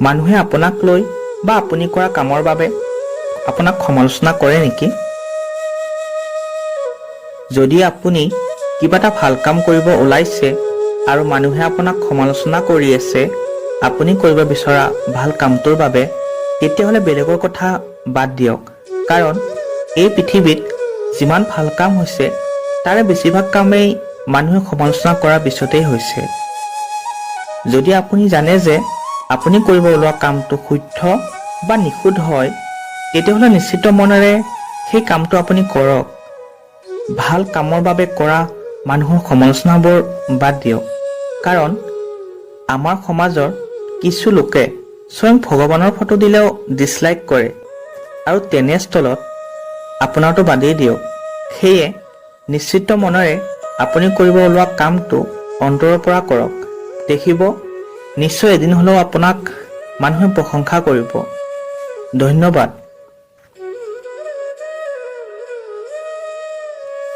মানুহে আপোনাক লৈ বা আপুনি কৰা কামৰ বাবে আপোনাক সমালোচনা কৰে নেকি? যদি আপুনি কিবা এটা ভাল কাম কৰিব ওলাইছে আৰু মানুহে আপোনাক সমালোচনা কৰি আছে আপুনি কৰিব বিচৰা ভাল কামটোৰ বাবে, তেতিয়াহ'লে বেলেগৰ কথা বাদ দিয়ক। কাৰণ এই পৃথিৱীত যিমান ভাল কাম হৈছে, তাৰে বেছিভাগ কামেই মানুহে সমালোচনা কৰাৰ পিছতেই হৈছে। যদি আপুনি জানে যে আপুনি কৰিব ওলোৱা কামটো শুদ্ধ বা নিখুঁত হয়, তেতিয়াহ'লে নিশ্চিত মনেৰে সেই কামটো আপুনি কৰক। ভাল কামৰ বাবে কৰা মানুহৰ সমালোচনাবোৰ বাদ দিয়ক। কাৰণ আমাৰ সমাজৰ কিছু লোকে স্বয়ং ভগৱানৰ ফটো দিলেও ডিছলাইক কৰে আৰু তেনেস্থলত আপোনাৰতো বাদেই দিয়ক। সেয়ে নিশ্চিত মনেৰে আপুনি কৰিব ওলোৱা কামটো অন্তৰৰ পৰা কৰক। দেখিব, নিশ্চয় এদিন হ'লেও আপোনাক মানুহে প্ৰশংসা কৰিব। ধন্যবাদ।